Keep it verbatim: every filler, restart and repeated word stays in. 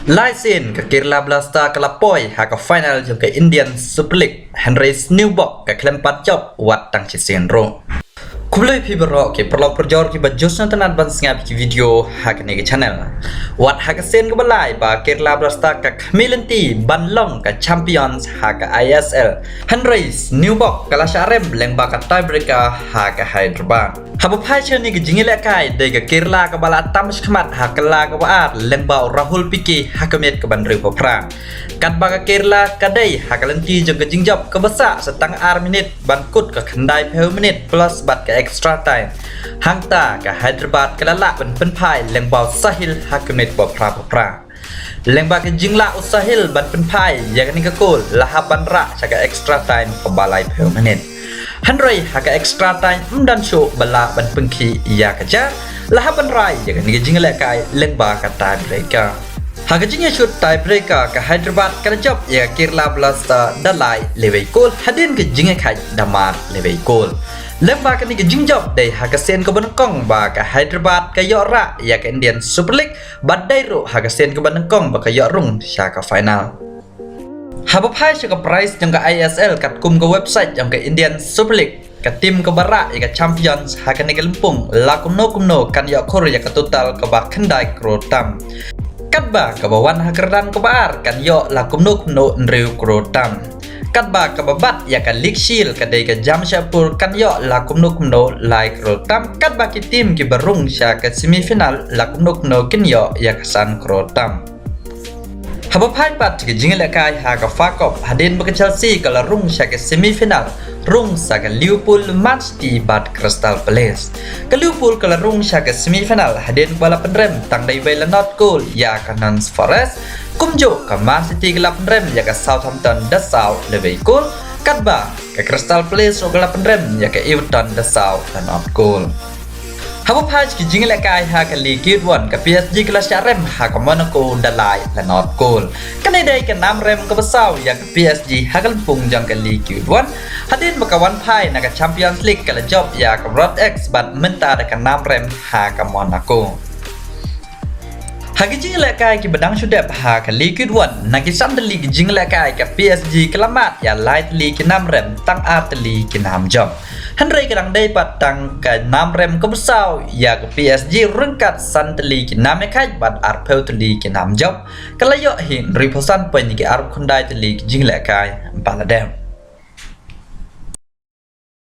Lai sien ka Kerala Blaster ka la poi ha ka final jong ka Indian Super League, hynrei sniewbok ka khlem pat jop wat tang shisien ruh. Khublei phi baroh ki paralok parajor kiba ju sngewtynnat ban sngap ki video ha kane ka channel. Wat ha ka sien kaba lai ba Kerala Blaster ka khmih lynti ban long ka champions ha ka I S L, hynrei sniewbok ka la shah rem lyngba ka tiebreaker ha ka Hyderabad. Haba phai sha kane ka jingïalehkai, dei ka Kerala kaba la tam shakhmat ha ka la kaba ar lyngba u Rahul P K ha ka miet kaba hynriewphew phra. Katba ka Kerala ka dei ha ka lynti jong ka jingjop kaba sah sa tang ar minit ban kut ka khyndai phew minit plus bad ka extra time. Hangta ka Hyderabad ka la lah ban pynphai lyngba u Sahil ha ka miet ba phra phew phra. Lyngba ka jinglah u Sahil ban pynphai ïa kane ka goal la hap ban rah sha ka extra time kaba lai phew minit. Hynrei ha ka extra time ym don shuh ba lah ban pynkhih ïa ka jar, la hap ban rai ïa kane ka jingïalehkai lyngba ka tiebreaker. Ha ka jingïashut tiebreaker, ka Hyderabad ka la jop ïa ka Kerala Blaster da lai lewei goal hadien ka jingïakhaid da mar lewei goal. Lyngba kane ka jingjop, dei ha ka sien kaba nyngkong ba ka Hyderabad ka ïoh rah ïa ka Indian Super League, bad dei ruh ha ka sien kaba nyngkong ba ka ïoh rung sha ka final. Haba phai sha ka prize jong ka I S L, katkum ka website jong ka Indian Super League, ka team kaba rah ïa ka champions ha kane ka lympung la kumno kumno kan ïoh khur ïa ka total kaba khyndai klur tam. Katba kaba wan ha ka kyrdan kaba ar kan ïoh la kumno kumno hynriew klur tam. Katba kaba bat ïa ka League Shield, ka dei ka Jamshedpur, kan ïoh la kumno kumno lai klur tam. Katba ki team kiba rung sha ka semi final la kumno kumno kin ïoh ïa ka san klur tam. Haba phai pat sha ka jingïalehkai ha ka Fa Cup, hadien ba ka Chelsea ka la rung sha ka semi final, rung sa ka Liverpool, Man City bad Crystal Palace. Ka Liverpool ka la rung sha ka semi final hadien ba la pynrem tang da iwei la nod goal ïa ka Nottingham Forest. Kumjuh ka Man City ka la pynrem ïa ka Southampton da saw lewei goal. Katba ka Crystal Palace ruh ka la pynrem ïa ka Everton da saw la nod goal. Haba phai sha ki jingïalehkai ha ka Ligue One, ka P S G ka la shah rem ha ka Monaco da lai la nod goal. Kane dei ka nam rem kaba saw ïa ka P S G ha ka lympung jong ka Ligue One. Hadien ba ka wan phai na ka Champions League, ka la jop ïa ka Rod X bad mynta da ka nam rem ha ka Monaco. Ha ki jingïalehkai kiba dang shu dep ha ka Ligue One, na ki san tylli ki jingïalehkai, ka P S G ka la mad ïa lai tylli ki nam rem, tang ar tylli ki nam jop. Hynrei ka dang dei pat tang ka nam rem kaba saw ïa ka P S G ryngkat san tylli ki nam ïakhaid bad arphew tylli ki nam jop. Ka la ïoh hi hynriewphew san point ïa ki arphew khyndai tylli ki jingïalehkai ba la dep.